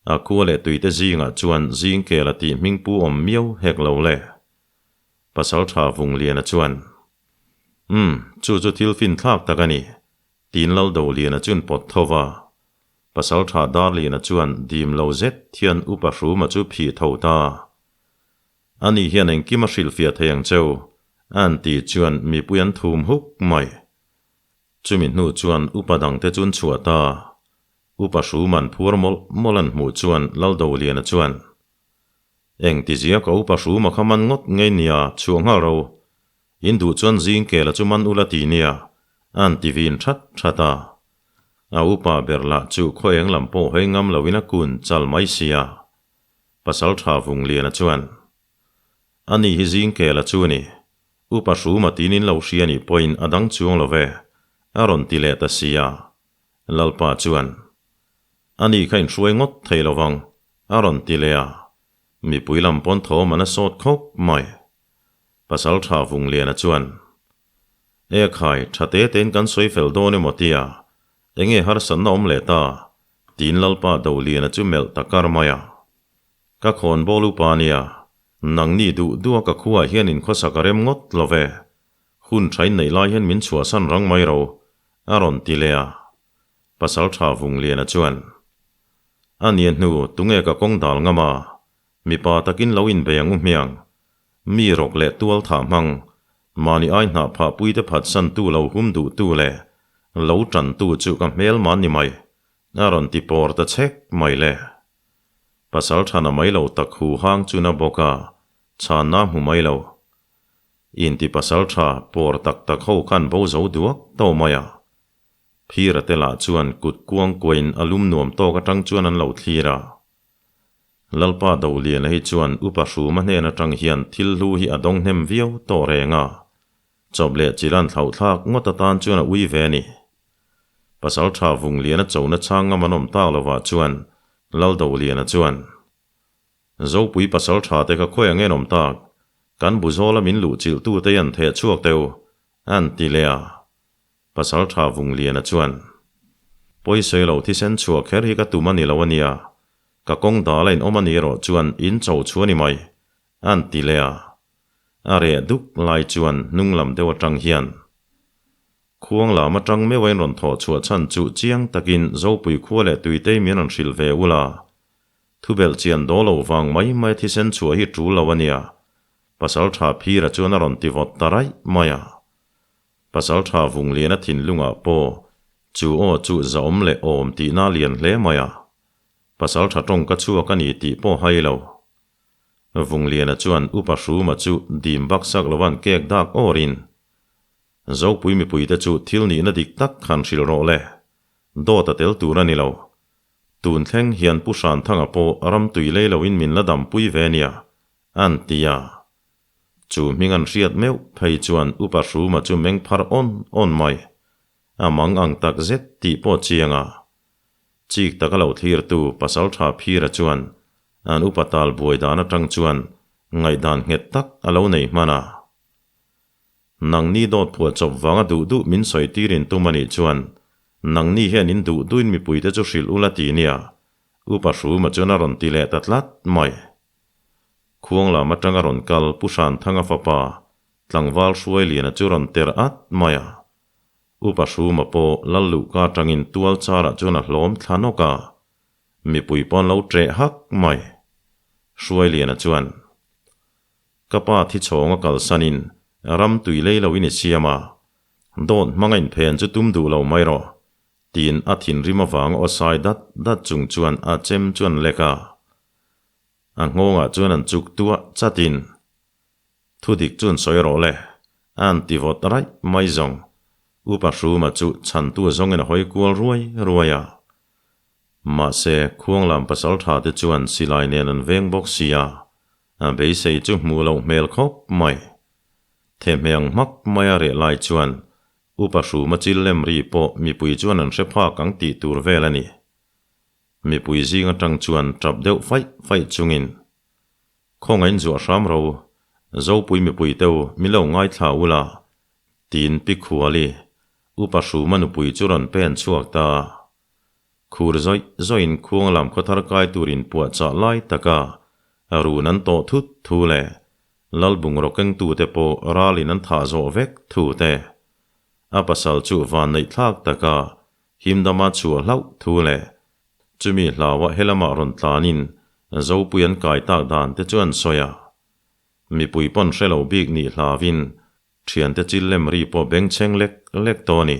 A khua leh tuite zingah chuan zing kel a tih hming pu awm miau hek lo le. Pasaltha Vungliana chuan, Umm, chu chu thil finthlak tak a ni, tiin Laldoliana chuan pawt tho va. Pasaltha Darlina chuan dim lo zet hian Upa Hruma chu phih tho ta. Ani hian engkim a hrilhfiah thei ang cheu, an ti chuan mipui an thum huk mai. Chumi hnu chuan Upa dangte chu an chhuah ta. Upa Hruma'n phuar mawlh mawlh an hmuh chuan Laldoliana chuan, Eng ti zia ka Upa Hruma kha man ngawt ngei nia chhuah nghal ro. In duh chuan zing kela chu man ula ti nia, an ti vin that that a. A upa ber lah chu khaw eng lam pawh hawi ngam loin a kun chal mai sia. Pasal tha vung liana chuan, Ani hi zing kela chu ni, upa hruma tin in lo hria nih pawhin a dang chuang lo ve, a rawn ti leh ta sia. Lalpa chuan, Ani kha inhruai ngawt thei lo vang, a rawn ti leh a. Mipui lam pawn thawm an a sawt khawp mai. Pasal tha Vungliana chuan, E khai, tha te tein kan sawi fel dawn emaw tia, enge harsatna awm leh ta? tiin Lalpa Doliana chu melh ta kar mai a. Ka khawn bawl upa nia, nangni duh duh a ka khuaah hian inkhawsak a rem ngawt lo ve, hun tha inneih lai hian min chhuahsan rang mai ro, a rawn ti leh a. Pasal tha Vungliana chuan, A nia hnu, tunge ka kawng dal ngam a, mipa takin lo inbei ang u hmiang, Mi rawk leh tual thah hmang, mahni ai hnah phah puite phatsan tu lo hum duh tu leh lo tan tu chu ka hmel man ni mai, a rawn ti pawr ta chhek mai le. Pasal thana mai lo tak hu hang chu na bawk a, chhanna hmu mai lo. Inti pasal tha pawr tak tak ho khan bo zo duak tawh mai a. Phira te lah chuan kut kuang kuain a lum nuam tawk atang chuan an lo thlir a. Lalpa Doliana hi chuan Upa Hruma hnen atang hian thil hlu hi a dawng hnem viau tawh reng a, chawp leh chilan thlauhthlak ngawt atan chuan a ui ve a ni. Pasaltha Vungliana chona chhang ngam an awm tak lovah chuan Lal Doliana chuan, Zopui pasaltha te kha khawi ang en awm tak, kan buzawla min luh chilh tute hi an theh chhuak teu, an ti leh a. Pasaltha Vungliana chuan, Pawisawi lo thisen chhuah kher hi ka tum a ni lo a nia, ka kawng dal a inawm a ni erawh chuan in cho chu a ni mai, a'n ti leh a. A reh duk lai chuan hnung lam deuh atang hian Khuang lam atang meuh a inrawn thawh chhuah chhan chu chiang takin Zopui khua leh Tuitei min rawn hrilh ve ula, thubelh chian daw lo vang mai mai thisen chhuah hi tul lo a nia, Pasaltha Phira chuan a rawn ti vawt ta raih mai a. Pasaltha Vungliana thinlungah pawh chu aw chu zahawm leh awm tihna a lian hle mai a, Pasaltha tawngka chhuak a ni tih pawh hai lo. Vungliana chuan Upa Hruma chu dim bak sak lovan kek dak awrin, Zopui mipuite chu thil nihna dik tak khan hrilh rawh le, dawt a tel tur a ni lo. Tun thleng hian Pu Hranthanga pawh ram tui lei loin min la dampui ve nia, an ti a. Chu hming an hriat meuh phei chuan Upa Hruma chu meng phar awn awn mai. A mang ang tak zet tih pawh chiang a. Chik taka lo thlirtu Pasaltha Phira chuan an upa tal buai dan atang chuan ngaihdan nghet tak a lo nei hman a. Nangni dawt phuah chawp vanga duh duh min sawi tir in tum a nih chuan nangni hian in duh duhin mipuite chu hrilh ula ti nia, Upa Hruma chuan a rawn ti leh ta tlat mai. Khuang lam atanga rawn kal Pu Hranthanga fapa tlangval hruai liana chu rawn ter at mai a. Upa Hruma pawh lal luhka atangin tual charah chuan a hlawm thla nawk a, mipui pawn lo ṭeh hak mai. Hruai liana chuan. Ka pa thi chhawng a kalsanin ram tui lei loin i siam a, dawt hmanga inphen chu tum duh lo mai rawh, tiin a thinrim avang aw sai dat dat chung chuan a chem chu an lek a. A nghawngah chuan an chuk tuah chatin, Thudik chu an sawi rawh le, a an ti vawt raih mai zawng. Upa Hruma chu chhantu zawngin a hawi kual ruai ruai a. Mahse, Khuanglam pasaltha te chuan silai nen an veng bawk si a, A beisei chu hmuh loh hmel khawp mai. Thehmeh ang hmak mai a reh lai chuan Upa Hruma chil lem ri pawh mipui chuan an hre phak ang tih tur vel a ni. Mipui zing atang chuan tap deuh faih faih chungin, Khawngain zuah hram ro, Zopui mipui teu min lo ngaithla ula, tiin Pi Khuali, Upa Hruma nupui chu rawn pen chhuak ta. Khur zawih zawihin khuang lam khawthar kai turin puahchah lai taka run an tawh thut thu leh lal bungraw kengtute pawh ralin an thah zawh vek thu te, a pasal chu van neih thlak taka himdama chhuah hlauh thu leh chumi hlauah helamah rawn tlanin Zopui an kai tak dan te chu an sawi a. Mipui pawn hre lo bik nih hlauin thiante chil lem ri pawh bengchheng lek lek tawh a ni.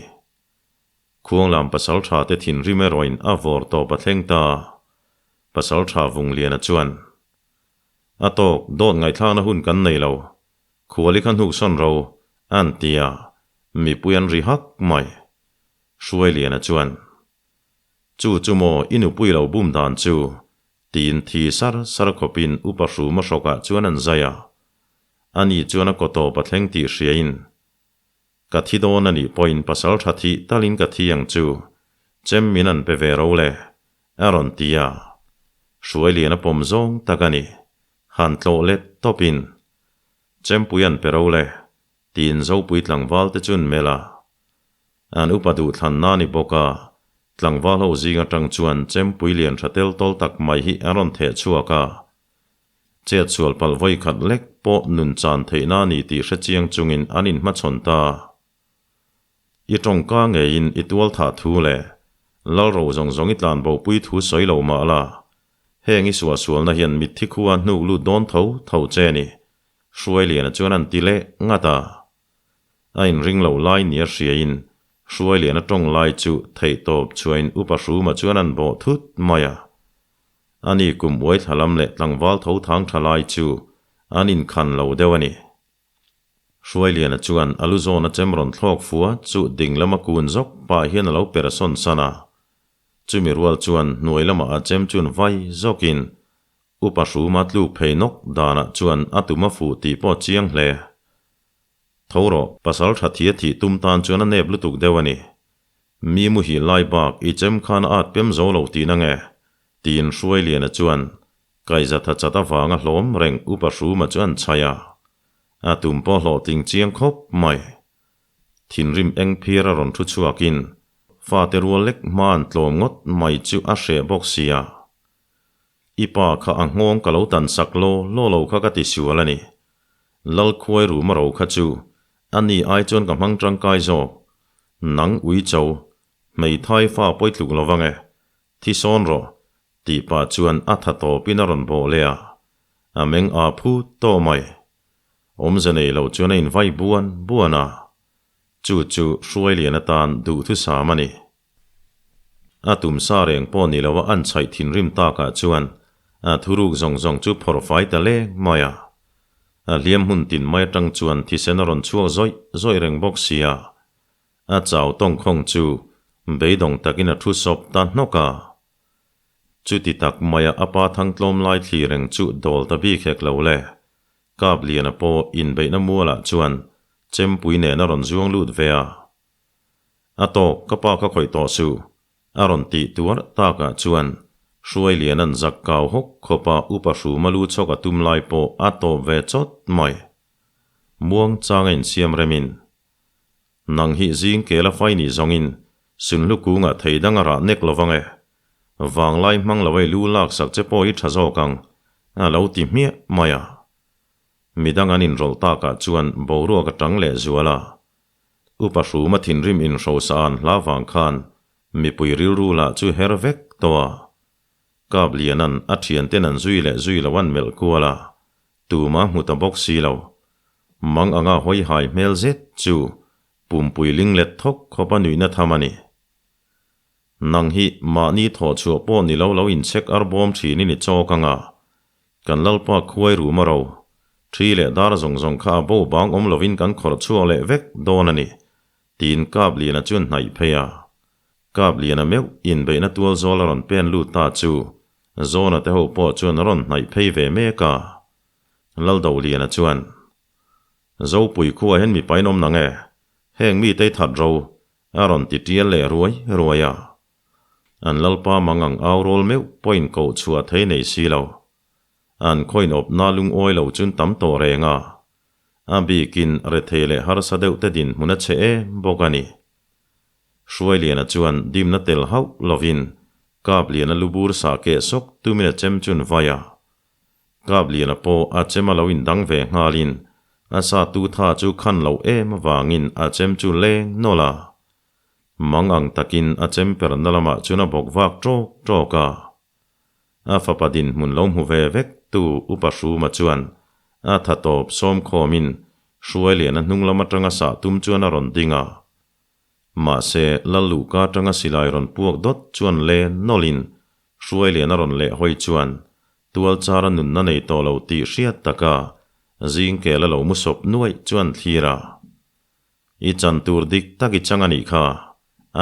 Khuanglam pasaltha te thinrim erawhin a vawr tawp a thleng ta. Pasaltha Vungliana chuan, A tawk, dawt ngaihthlakna hun kan nei lo. Khuali kha hnuksawn ro, an ti a, mipui an ri hak mai. Hruailiana chuan, Chu chu maw i nupui lo bum dan chu? tiin thi sar sar khawpin Upa Hruma hrawkah chuan an zai a. Ani chuan a kaw tawp a thleng tih hriain, Ka thi dawn a nih pawhin pasal tha thih talin ka thi ang chu, chem min an pe ve ro le, a rawn ti a. Hruai lian a pawm zawng tak a ni, han tlawh let tawpin, Chempui an pe ro le, tiin Zopui tlangval te chu an melh a. An upa duh thlan na ni bawk a, tlangval ho zing atang chuan chempui lian tha tel tawl tak mai hi a rawn theh chhuak a. Chetsual palh vawi khat lek pawh nun chan theihna a ni tih hre chiang chungin an inhmachhawn ta. I tawngka ngeiin i tual thah thu leh Lalro zawng zawng i tlan bopui thu sawi lo mah la, heng i suahsualna hian mitthi khua hnuk lut dawn tho tho che ni, Hruailiana chuan an ti leh ngat a. A inring lo lai nia hriain Hruailiana tawng lai chu theihtawp chhuain Upa Hruma chuan an bawh thut mai a. Ani kum uai thla lam leh tlangval tho thang tha lai chu an inkhan lo deuh a ni. Hruailiana chuan a lu zawna chem rawn thlawk fua chu ding lama kun zawk pah hian a lo per sawn san a. Chumi rual chuan hnuai lamah a chem chun vai zawkin Upa Hruma tluk phei nawk danah chuan a tum a fuh tih pawh chiang hle. Tho rawh, pasal tha thi a thih tum tan chuan a nep lutuk deuh a ni. Mi muhil lai bak i chem khan a at pem zo lo tihna nge? Tiin Hruailiana chuan kaihzatha chat avanga hlawm reng Upa Hruma chu an chhaih a. A tum pawh hlawhtling chiang khawp mai. Thinrim eng phir a rawn thu chhuakin fate rual lek hma an tlawm ngawt mai chu a hreh bawk sia. I pa kha a nghawng ka lo tan sak law law lo kha ka ti sual a ni. Lal khuai rum a ro kha chu a ni ai chuan ka hmang tangkai zawk. Nang ui cho, hmeithai fa pawi tluk lo vang e, thi sawn rawh, tih pah chuan a tha tawpin a rawn bawh leh a. A meng aa phut tawh mai. Awmze nei lo chuan a invai buan buan a. Chu chu Hruailian atan duhthusam a ni. A tum sa reng pawh ni lo a an chhaih thinrim takah chuan a thuruk zawng zawng chu phawrh fai ta leng mai a. A hliam hmun tin mai atang chuan thisen a rawn chhuak zawih zawih reng bawk si a. A chau tawngkhawng chu beidawng takin a thu sawp ta hnawk a. Chuti tak maia a pa thangtlawm lai thli reng chu dawl ta bik hek lo le. Kap Liana pawh inbeihna mualah chuan chempui nen a rawn zuang lut ve a. A tawk, ka pa kha khawih tawh suh, a rawn tih tuar takah chuan Hruailiana'n zak kau hawk khawpa upa hruma lu chhawk a tum lai pawh a tawp ve chawt mai. Muang changa insiam remin, Nang hi zing kel a fai nih zawngin sunhlu kungah thei dang a rah nek lovang e. Vanglai hmang lo ei lu laksak che pawh hi tha zawk ang, a lo ti hmiah mai a. Midang an inrawlh takah chuan boruak a tang leh zual a. Upa hruma thinrim inhrosa an hla vang khan mipui rilru lah chu her vek tawh a. Kap Liana'n a thianten an zui leh zui lo an melh kual a, tuma hmu ta bawk si lo. Mang anga hawi hai hmel zet chu pumpui ling let thawk khawp a nuihna tham a ni. Nang hi mahni thawh chhuah pawh ni lo lo inchhek ar bawm thin i ni chawk anga, Kan Lalpa khuai rum a ro. Thi leh dar zawng zawng kha a bo bang awm lovin kan khawrh chhuak leh vek dawn a ni, tiin Kapliana chuan hnaih phei a. Kapliana meuh inbeihna tual zawl a rawn pen lut ta chu Zawna te ho pawh chuan a rawn hnaih phei ve mek a. Laldoliana chuan, Zopui khuaah hian mipa in awm nang e, heng mite i that ro, a rawn ti tial leh ruai ruai a. An Lalpa mang ang au rawl meuh pawhin koh chhuah thei nei si lo. An khawiin awpna lungawi lo chun tam tawh reng a. A bikin rethei leh harsa deuh te dinhmun a chhe em bawk a ni. Hruailiana chuan dimna tel hauh lovin Kapliana lubur sah keh sawk tumin a chem chun vai a. Kapliana pawh a chem a lo indang ve nghalin a sa tu tha chu khan loh em avangin a chem chu leng nawlh a. Mang ang takin a chem perna lamah chuan a bawk vak ṭawk ṭawk a. A fapa dinhmun lo hmu ve vek tu Upa Hruma chuan a tha tawp sawm khawmin Hruailiana hnung lam atanga sah tum chuan a rawn ding a. Mahse, Lalluhka atanga silai rawn puak dawt chuan le nawlhin Hruailiana rawn leh hawi chuan tualchara nunna nei tawh lo tih hriat taka zingkel a lo mu sawp nuaih chuan thlir a. I chan tur dik tak i chang a nih kha,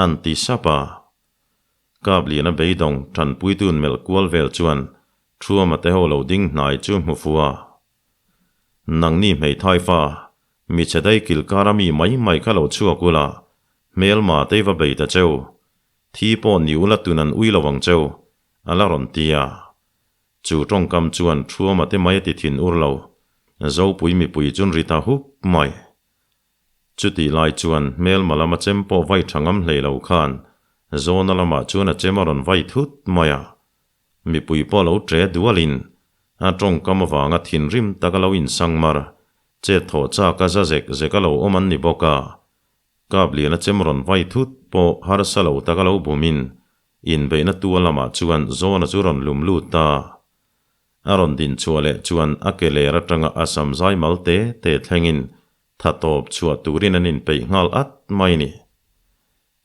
an ti sap a. Kapliana beidawng tanpuitun melh kual vel chuan Thuama te ho lo ding hnai chu hmu fu a. Nangni hmeithai fa, mi chhe dai kilkara mi mai mai kha lo chhuak ula, hmelma te i va bei ta cheu. Thi pawh ni ula tun an ui lo ang cheu, a la rawn ti a. Chu tawngkam chuan Thuama te mai a ti thin ur lo, Zopui mipui chun ri ta hup mai. Chutih lai chuan hmelma lama chem pawh vai tha ngam hlei lo khan Zawna lamah chuan a chem a rawn vai thut mai a. Mipui pawh lo tre dualin a tawngkam avanga thinrim taka lo insang mar, chet thawh chak a za zek zek a lo awm an ni bawk a. Kapliana chem rawn vai thut pawh harsa lo taka lo bumin inbeihna tua lamah chuan Zawna chu rawn lum lut ta. A rawn din chhuah leh chuan a ke ler atanga a sam zai mal te te thlengin tha tawp chhuah turin an inpeih nghal at mai ni.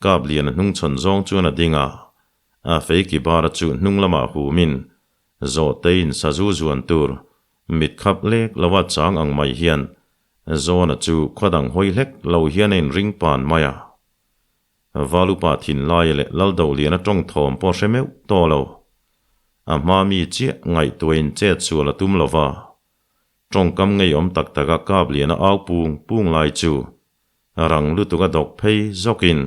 Kapliana hnung chhawn zawng chuan a ding a, a fei ki bara chu hnung lamah humin Zawhteiin sazu zuan tur mit khap lek loa chang ang mai hian Zawna chu khaw dang hawi hlek lo hian a inring pan mai a. Valupa thinlai leh Laldoliana tawng thawm pawh hre meuh tawh lo. A hma mi chiah ngaihtuahin chet sual a tum lo va. Tawngkam ngeiawm tak taka Kapliana au pung pung lai chu rang lutuk a dawk phei zawkin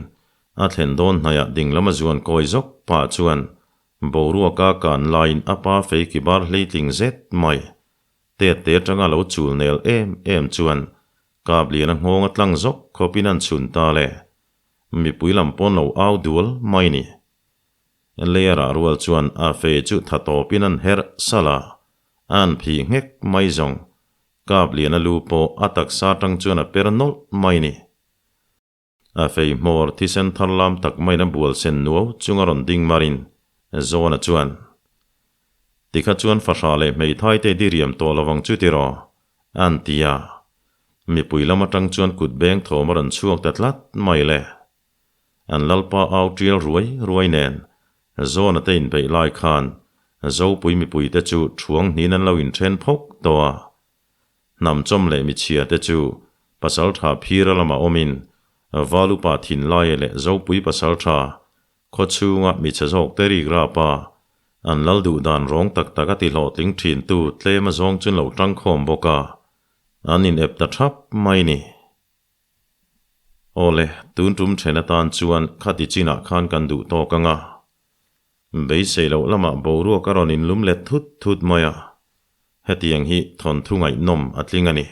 a thlen dawn hnaiah ding lama zuan kawi zawk pah chuan boruaka kan laiin a pa fei ki bar hleitling zet mai tet te atanga lo chul nel em em chuan Kapliana nghawng a tlang zawk khawpin an chhun ta le. Mipui lam pawn lo au dual mai ni. Leia rual chuan a fei chu tha tawpin an herh salh a, an phih nghek mai zawng. Kapliana lu pawh a taksa atang chuan a per nawlh mai ni. A fei hmawr thisen thar lam tak maiin a bual sen nuau chunga rawn ding marin Zawna chuan, Tikha chuan fahra leh hmeithai te diriam tawh lovang chu tiraw? An ti a. Mipui lam atang chuan kut beng thawm a rawn chhuak ta tlat mai le. An lalpa au tial ruai ruai nen Zawna te inbeih lai khan Zopui mipui te chu thuang hnin an lo inthen phawk tawh a. Hnam chawm leh michhia te chu pasaltha phira lamah awmin Valupa thinlaia leh Zopui pasaltha Khaw chhunga michhe zawk te rik rap a, an lal duh dan rawng tak tak a ti hlawhtling thin tu tlem a zawng chun lo tangkhawm bawk a, an in ep ta thap mai ni. Awle, tun tum then atan chuan khati chinah khan kan duh tawk ang a. Beisei loh lamah boruak a rawn inlum let thut thut mai a. Hetiang hi thawnthu ngaihnawm a tling a ni.